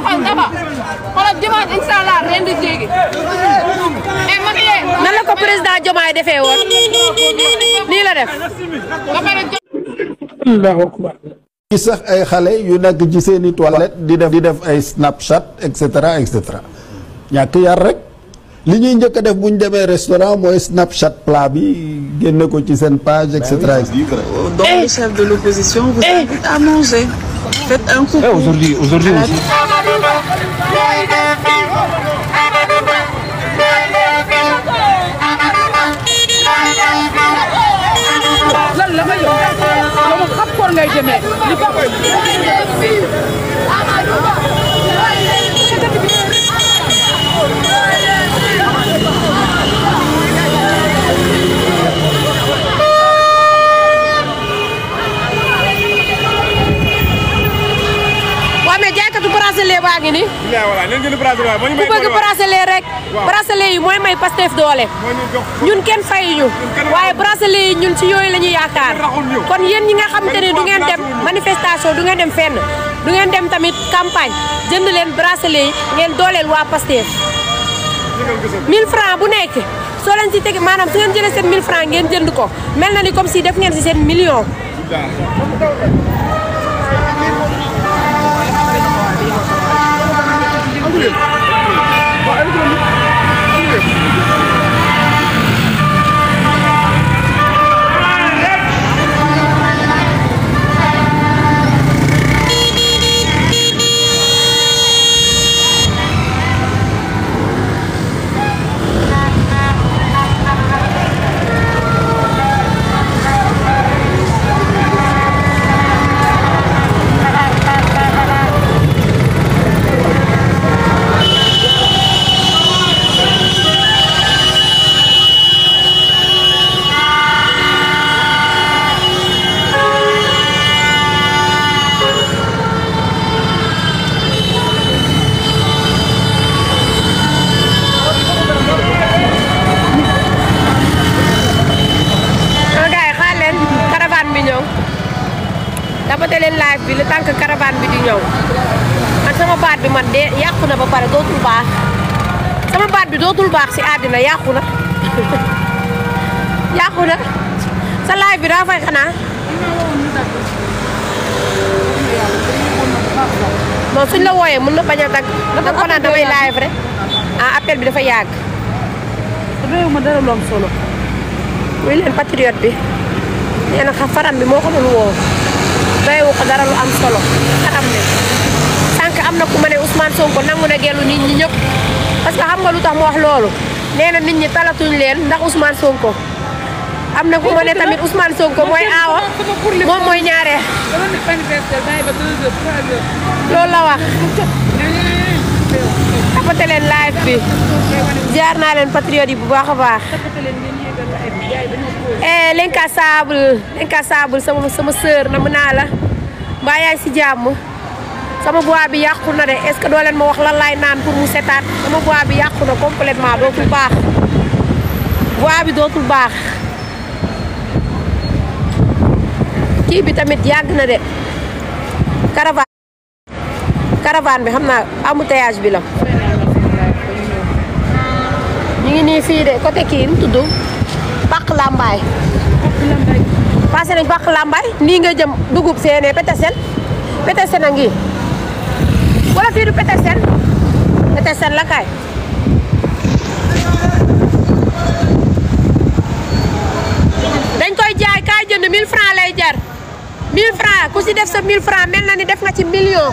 xool dafa xoolal dimanche incha allah ren di jéegi. nan la ko président Diomaye defee woon nii la def. Allahu akbar. Ci sax ay xale yu nekk ci seeni toilette di def ay Snapchat et cetera ñàkk yar rek li ñuy njëkk a def bu ñu demee restaurant mooy Snapchat plat bi génne ko ci seen page et cetera. Donc le chef de l'opposition vous invite à manger. Faites un coucou. Aujourd'hui aussi. lan la nga yow moom xam koor ngay demee li ko waaw mais jaaykatu bracelet baa ngi ni ku bëgg bracelet rek bracelet yi mooy may Pastef doole ñun kenn fayuñu waaye bracelet yi ñun ci yooyu la ñuy yaakaar kon yéen ñi nga xamante ne du ngeen dem manifestation du ngeen dem fenn du ngeen dem tamit campagne jënd leen bracelet yi ngeen dooleel waa Pastef 1000 francs bu nekk soo leen ci teg maanaam su ngeen jëlee seen 1000 francs ngeen jënd ko mel na ni comme si def ngeen ci seen million. Tapate leen live bi le temps que caravane bi di ñëw man sama baat bi man de yàqu na ba pare dootul baax sama baat bi dootul baax si àddina yàqu na yàqu na sa live bi daa fay xanaa moom suñ la wooyee mën na bañ a dagg dafa ko naan damay live rek ah appel bi dafa yàgg réew ma dara lu am solo muy leen patriote bi nee na faram bi moo ko doon woo doyewu ko dara lu am solo xatam ne sànq am na ku ma ne Ousmane Sonko nangu na gelu nit ñi ñëpp parce que xam nga lu tax mu wax loolu nee na nit ñi talatuñ leen ndax Ousmane Sonko am na ku ma ne tamit Ousmane Sonko mooy aawa moom mooy ñaareel loolu la wax tapate leen live bi jaar naa leen patriote yi bu baax a baax l'incassable sama sœur na mën naa la mbaa yaa ngi si jàmm sama bois bi yàqu na de est-ce que doo leen ma wax lan laay naan pour mu setaat sama bois bi yàqu na complètement dootul baax bois bi dootul baax kii bi tamit yàgg na de caravane bi xam naa embouteillage bi la ñu ngi nii fii de côté kii mu tudd Bàq Lambaay passé nañ Bàq Lambaay nii nga jëm dugub seene Petersen a ngi wala fii du Petersen la kay dañ koy jaay kaay jënd 1000 francs lay jar 1000 francs ku si def sa 1000 francs mel na ni def nga ci million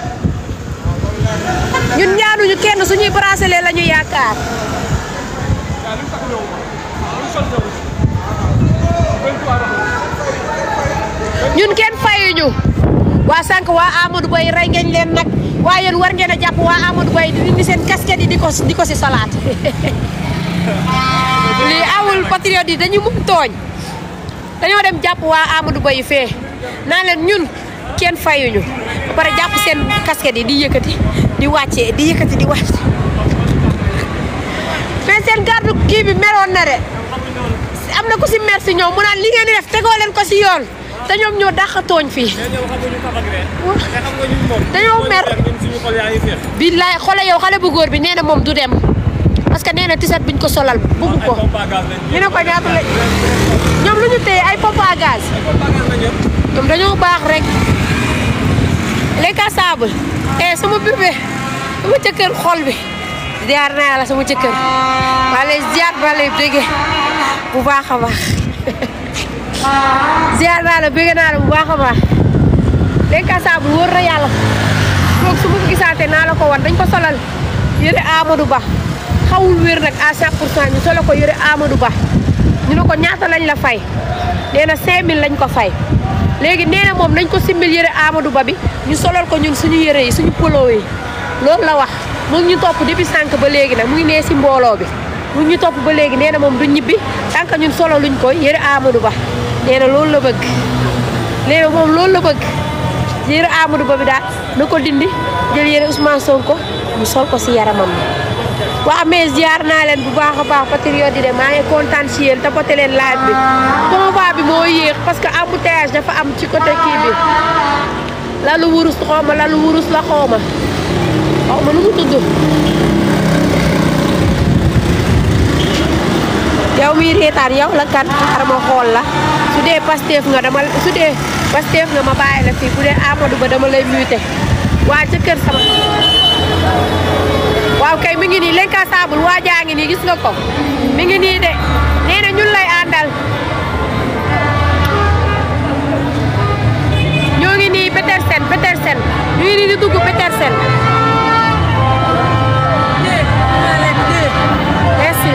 ñun ñaanuñu kenn suñuy bracelet la ñu yaakaar ñun kenn fayuñu waa sànq waa Amadou Bay rey ngeen leen nag waaye yéen war ngeen a jàpp waa Amadou Bay di indi seen casquette yi di ko si salaat lii awul patriote yi dañu mun tooñ dañoo dem jàpp waa Amadou Bay fee naa leen ñun kenn fayuñu ba pare jàpp seen casquette yi di yëkkati di wàccee di yëkkati di wàcce mais seen garde kii bi meroon na de am na ku si mer si ñoom mu naan li ngeen di def tegoo leen ko si yoon te ñoom ñoo dàq tooñ fii. dañoo mer. billaay xoolal yow xale bu góor bi nee na moom du dem parce que nee na tiset buñ ko solal bëgg ko. ñu ne ko ñaata la ñoom lu ñu téye ay pompe à gaz. ñoom dañoo baax rek. les casables. sama bébé sama jëkkër xol bi. ziar naa la sama jëkkër. maa lay ziar maa lay bëgge bu baax a baax. ziar naa la bëgg naa la bu baax a baax. les casables wóor na yàlla. donc su ma ko gisaatee naa la ko wan dañ ko solal yëre Amadou Ba. xawul wér nag à 100% ñu solo ko yëre Amadou Ba. ñu ne ko ñaata lañ la fay. nee na 5000 lañ ko fay. léegi nee na moom nañ ko simmil yëre Amadou Ba bi ñu solal ko ñun suñu yëre yi suñu polo yi loolu la wax mu ngi ñu topp depuis sànq ba léegi nag mu ngi nee si mbooloo bi mu ngi ñu topp ba léegi nee na moom du ñibbi tant que ñun solo luñ ko yëre Amadou Ba nee na loolu la bëgg nee na moom loolu la bëgg yëre Amadou Ba bi daal na ko dindi jël yëre Ousmane Sonko mu sol ko si yaramam bi. waaw mais ziar naa leen bu baax a baax patriote yi de maa ngi kontaan si yéen tapoté leen live bi convoi bi moo yéex parce que embouteillage dafa am ci côté kii bi lalu wurus xawma lalu wurus la xawma nu mu tudd yow miy reetaan yow la kat xar ma xool la su dee Pastef nga ma bàyyi la fii bu dee Amadou Ba dama lay muté waa ca kër sama waaw kay mi ngi nii l'incassable waa jaa ngi nii gis nga ko mi ngi nii de nee na ñun lay àndal ñoo ngi nii Petersen ñu ngi nii di dugg Petersen merci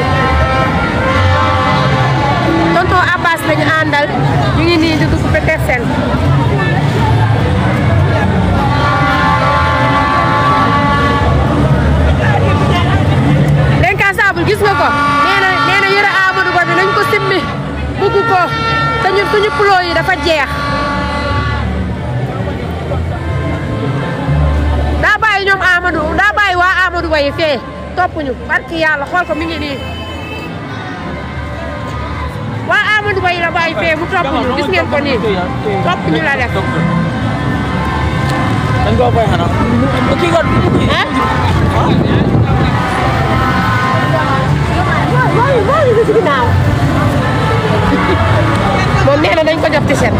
tonton Abbas lañu àndal ñu ngi nii di dugg Petersen gis nga ko nee na yëre Amadou Ba bi nañ ko simmi bugg ko te ñun suñu pulo yi dafa jeex daa bàyyi ñoom daa bàyyi waa Amadou Ba yi fee topp ñu barki yàlla xool ko mi ngi nii waa Amadou Ba yi la bàyyi fee mu topp ñu gis ngeen ko nii topp ñu la def dañ ko fay xana moom nee na dañ ko jox ci set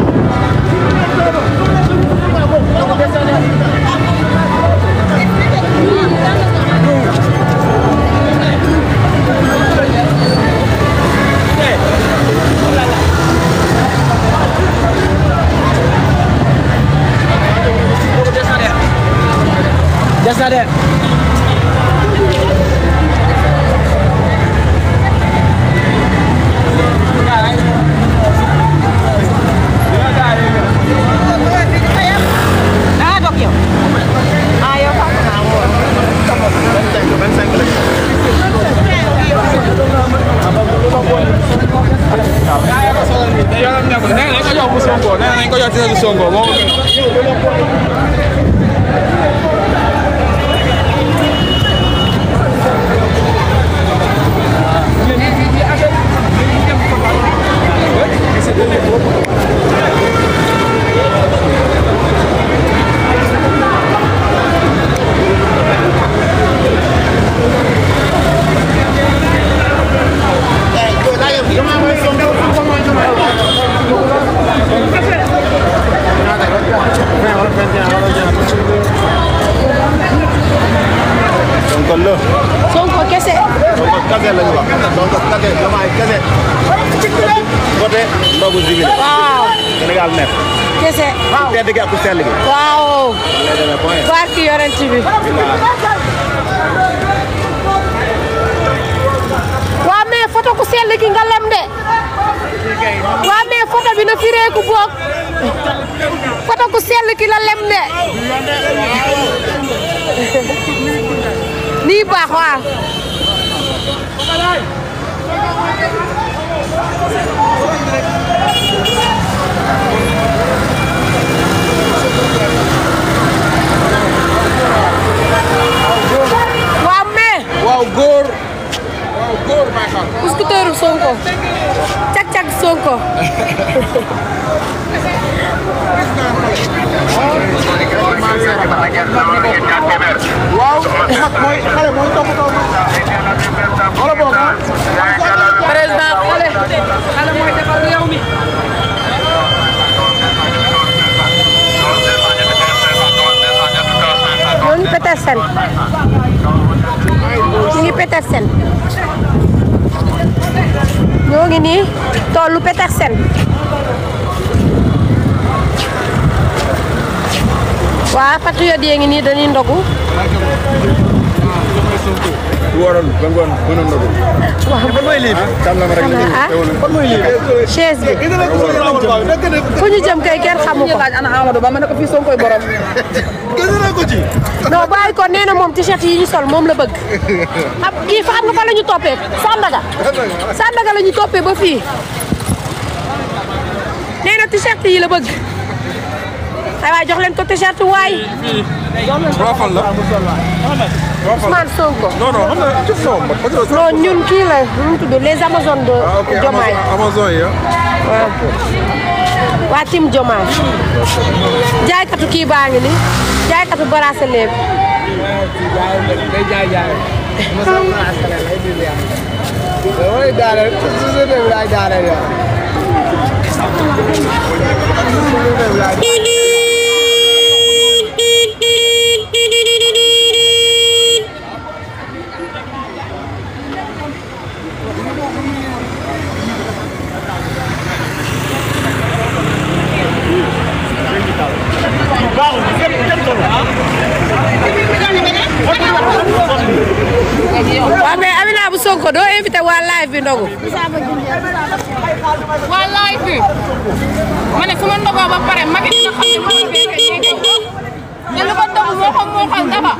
Sonko kese. Sonko kese lañu wax. Sonko kese Diomaye kese. Voté ndogu civil. Waaw. Sénégal neex. Kese. Waaw. Tedd gi ak sell gi. Waaw. Barki yorent bi. Waa mais photo ku sell gi nga lem de. Waa mais photo bi na fireeku boog. Photo ku sell gi la lem de. Nii baax waaw. Waaw mais. Waaw góor. Waaw góor may xam. Scooter Sonko. Cak cak Sonko. président xale mooy defar réew mi. ñooñu Petersen ñu ngi Petersen ñoo ngi nii tollu Petersen waa patriote yi ngi nii dañuy ndogu. chaise bi fu ñu jëm kay kenn xamu ko. ana Amadou Ba ma ne ko fii Sonkoy borom. non bàyyi ko nee na moom t-shirt yi ñu sol moom la bëgg ab kii fa xam nga fa la ñu toppee Sandaga la ñu toppee ba fii nee na t-shirt yi la bëgg ay waay jox leen ko t-shirt waay. Ousmane Sonko. non ñun kii la nu mu tudd les Amazones de Diomaye. waaw waa team Diomaye jaaykatu kii baa ngi ni jaaykatu bracelet waaw mais Amina bu Sonko doo invité waa live bi ndogu. waa live bi ma ne su ma ndogoo ba pare magi dina xam ne moo fekkee jéegi te lu ko dogu moo xam dafa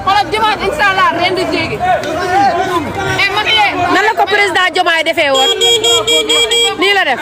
xoolal dimanche incha allah ren di jéegi nan la ko président Diomaye defee woon nii la def.